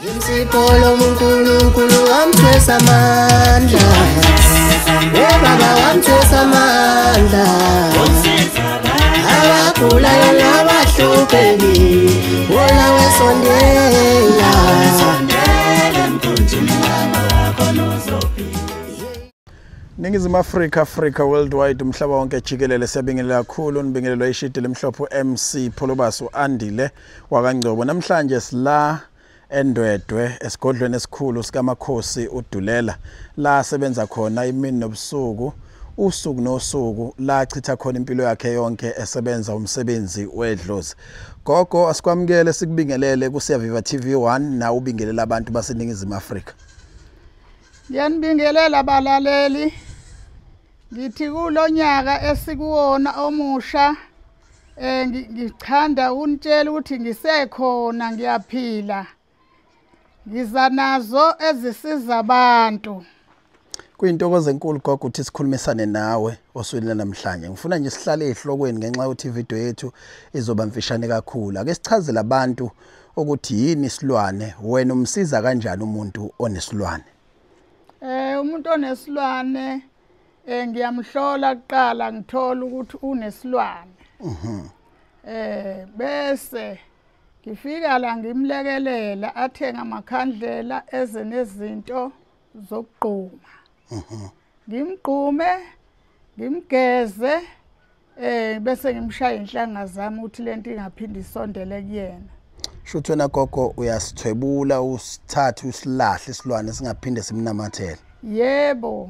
Imsipolo uNkulunkulu wamthwesa amandla. Baba wamthwesa amandla. Abagulayo nabahlupheki wona wesondela. Ningizimu Afrika, Africa worldwide, umhlaba wonke jikelele, siyabingelela kakhulu nibingelelwa ishidi lemhlophe MC Pholobasu Andile wakaNgcobo. Namhlanje sila eNdwedwe esigodlweni esikhulu sikaMakhosi uDulela, la sebenza khona imini nobusuku, usuku nosuku, la achitha khona impilo yakhe yonke esebenza umsebenzi wedlozi. Gogo, asikwamukele sikubingelele kuSiyaviva TV1 na ubingelela abantu baseNingizimu Afrika. Ngiyanibingelela abalaleli. Ngithi kulonyaka esikuwona omusha ngichanda unitshela ukuthi ngisekhona, ngiyaphila. Ngiza nazo ezisiza abantu. Kuyintokozo enkulu gogo ukuthi sikhulumisane nawe osukwini namhlanje. Ngifuna nje sihlale ezihlokweni ngenxa yokuthi ivideo yethu izoba mfishane kakhulu. Ake sichazele abantu ukuthi yini isilwane, wena umsiza kanjani umuntu onesilwane? Umuntu onesilwane ngiyamhlola kuqala, ngithola ukuthi unesilwane. Bese ngifika la ngimlekelela athenga amakhandlela eze nezinto zokugquma. Ngimgqume, ngimgeze, bese ngimshaya inhlanga zami ukuthi lento ingaphindi isondele kuyena. Shuthi wena gogo uyasithwebula, usithathe usilahle isilwane singaphinde simnamathele. Yebo.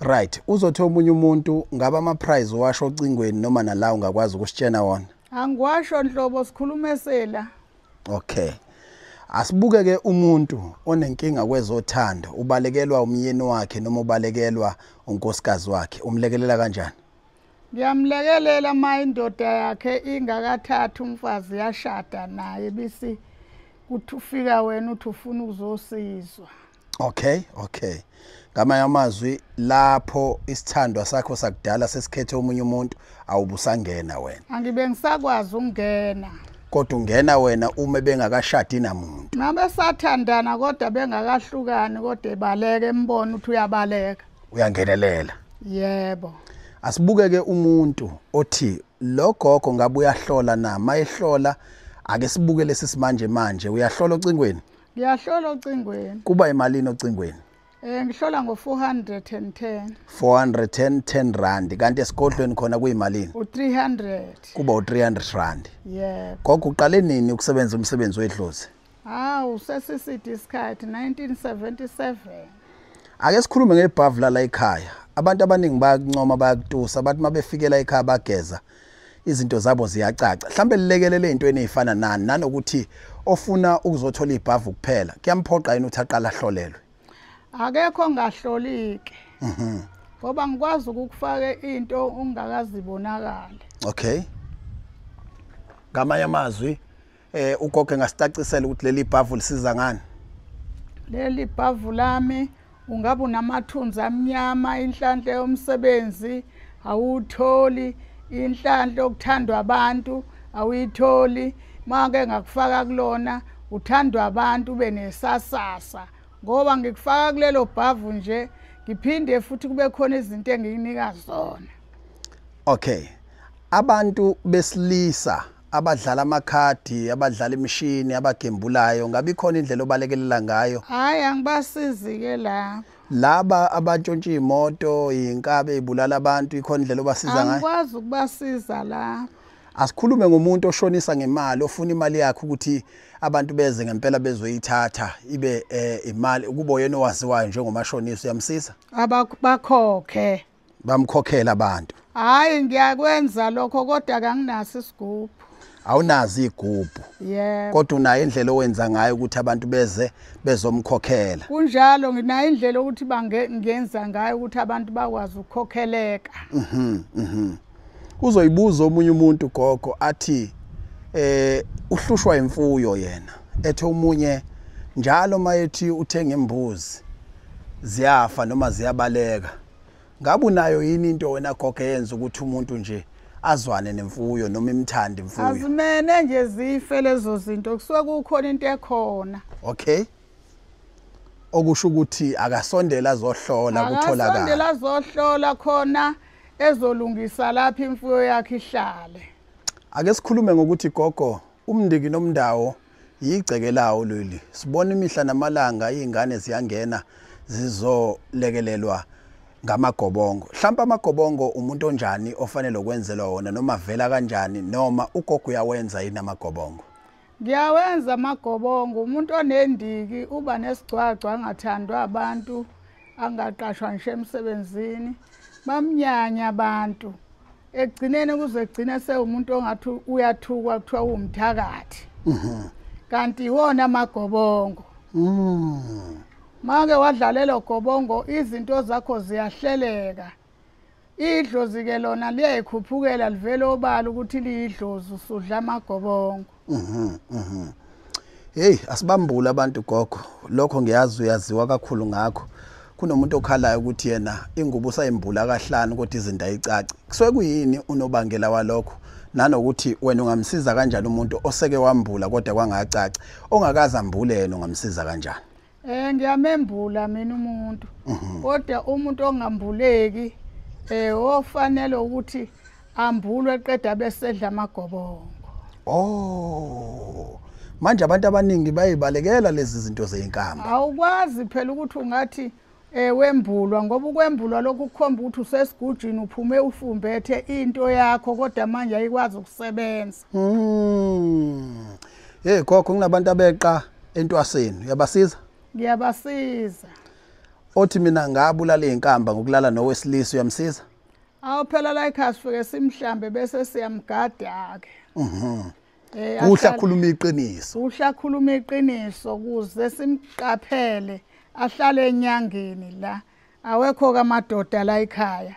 Right, uzothi omunye umuntu ngaba ama prize washo ocingweni noma nala ungakwazi ukusitshena wona? Angiwasho nhlobo, sikhulumesela. Okay. Asibuke ke umuntu onenkinga kwezothando, ubalekelwa umyeni wakhe noma ubalekelwa unkosikazi wakhe, umlekelela kanjani? Ngiyamlekelela ma indoda yakhe ingakathathi umfazi yashada naye, bisi kuthi ufika wena uthi ufuna ukuzosizwa. Okay, okay. Ngamanye amazwi lapho isithandwa sakho sakudala sesikhethe omunye umuntu, awubusangena wena. Angibe ngisakwazi ukungena. Kodwa ungena wena uma bengakashadi namuntu. Nabe sathandana kodwa bengakahlukani, kodwa ebaleka embona ukuthi uyabaleka. Uyangenelela. Yebo. Asibukeke umuntu othi lo gogo ngabe uyahlola na, mayehlola ake sibuke lesi simanje manje, uyahlola ocingweni? Ngiyahlola ocingweni. Kuba imalini ocingweni? Ngihlola ngo 410. 410 rand. Kanti esigodlweni khona kuyimalini? U300. Kuba u300 rand. Yebo. Gogo, uqale nini ukusebenza umsebenzi wedlozi? Hawu, sesiside isikhathi, 1977. Ake sikhulume ngebhavu la ekhaya. Abantu abaningi bayakuncoma, bayakutusa, bathi mabefikela ekhaya bageza izinto zabo ziyacaca. Mhlambe lilekelele ezintweni ezifana nani nanokuthi ofuna ukuzothola ibhavu kuphela kuyamphoqa yini ukuthi aqala ahlolelwe? Akekho ongahlolike. Ngoba ngikwazi ukukufaka into ungakazibonakala. Okay. Ngamanye amazwi ugogo engasicacisela ukuthi leli bhavu lisiza ngani? Leli bhavu lami ungabe unamathunzi amnyama, inhlanhla yomsebenzi awutholi, inhlanhla okuthandwa abantu awuyitholi. Make ngakufaka kulona uthandwa abantu ube nesasasa. Ngoba ngikufaka kulelo bhavu nje ngiphinde futhi kube khona izinto engikunika zona. Okay. Abantu besilisa abadlala amakhadi, abadlala imishini, abagembulayo, ngabe ikhona indlela obalekelela ngayo? Hayi, angibasizi ke la. Laba abantshontsha imoto, inkabe ibulala abantu, ikhona indlela obasiza ngayo? Angikwazi ukubasiza la. Asikhulume ngomuntu oshonisa ngemali, ofuna imali yakhe ukuthi abantu beze ngempela bezoyithatha ibe imali kubo yena owaziwayo njengomashonisa, uyamsiza? Abakhokhe. Bamkhokhela abantu. Hayi, ngiyakwenza lokho kodwa anginaso isigubhu. Awunazi igubhu. Yebo. Kodwa unayo indlela owenza ngayo ukuthi abantu beze bezomkhokhela. Kunjalo, nginayo indlela ukuthi bangenza ngayo ukuthi abantu bakwazi ukukhokheleka. Uzoyibuza omunye umuntu gogo athi uhlushwa imfuyo yena, ethe omunye njalo mayethi uthenga imbuzi ziyafa noma ziyabaleka. Ngabe unayo yini into wena gogo eyenza ukuthi umuntu nje azwane nemfuyo noma imthande imfuyo? Azimene nje zife lezo zinto, kusuke kukhona into ekhona. Okay, okusho ukuthi akasondela azohlola kutholakala. Akasondela azohlola khona ezolungisa lapha imfuyo yakhe ihlale. Ake sikhulume ngokuthi gogo, umndiki nomndawo yigceke lawo leli. Sibona imihla namalanga izingane ziyangena zizolekelelwa ngamagobongo. Mhlawumbe amagobongo umuntu onjani ofanele ukwenzelwa wona, noma vela kanjani, noma ugogo uyawenza yini amagobongo? Ngiyawenza amagobongo. Umuntu onendiki uba nesigcwagcwa, angathandwa abantu, angaqashwa ngisho emsebenzini, bamnyanya abantu. Ekugcineni kuze kugcine sewumuntu ongathi uyathukwa, kuthiwa uwumthakathi. Kanti iwona amagobongo. Make wadlalela gobongo, izinto zakho ziyahleleka. Idlozi ke lona liyayikhuphukela, livele obala ukuthi liyidlozi, usudla amagobongo. Hey, asibambule abantu gogo. Lokho ngiyazi uyaziwa kakhulu ngakho. Kunomuntu okhalayo ukuthi yena ingubo usayimbula kahlanu kodwa izinto ayicaci. Kusuke kuyini unobangela walokho? Nanokuthi wena ungamsiza kanjani umuntu oseke wambula kodwa kwangacaci, ongakaze ambule yena ungamsiza kanjani? Ngiyamembula mina umuntu. Kodwa umuntu ongambuleki ofanele ukuthi ambulwe qeda besedla amagobongo. Oh, manje abantu abaningi bayibalekela lezi zinto zeyinkamba. Awukwazi phela ukuthi ungathi wembulwa, ngoba ukwembulwa lokhu kukhomba ukuthi usesigujini, uphume ufumbethe into yakho kodwa manje ayikwazi ukusebenza. Hey gogo, kunabantu abeqa entwaseni, uyabasiza? Ngiyabasiza. Othi mina ngabulala izinkamba ngokulala nowesilisa, uyamsiza? Awu phela la ekhaya sifike simhlambe bese siyamgada ke. Kuhle akhuluma iqiniso. Kuhle akhuluma iqiniso kuze simqaphele, ahlale enyangeni la. Awekho kamadoda la ekhaya.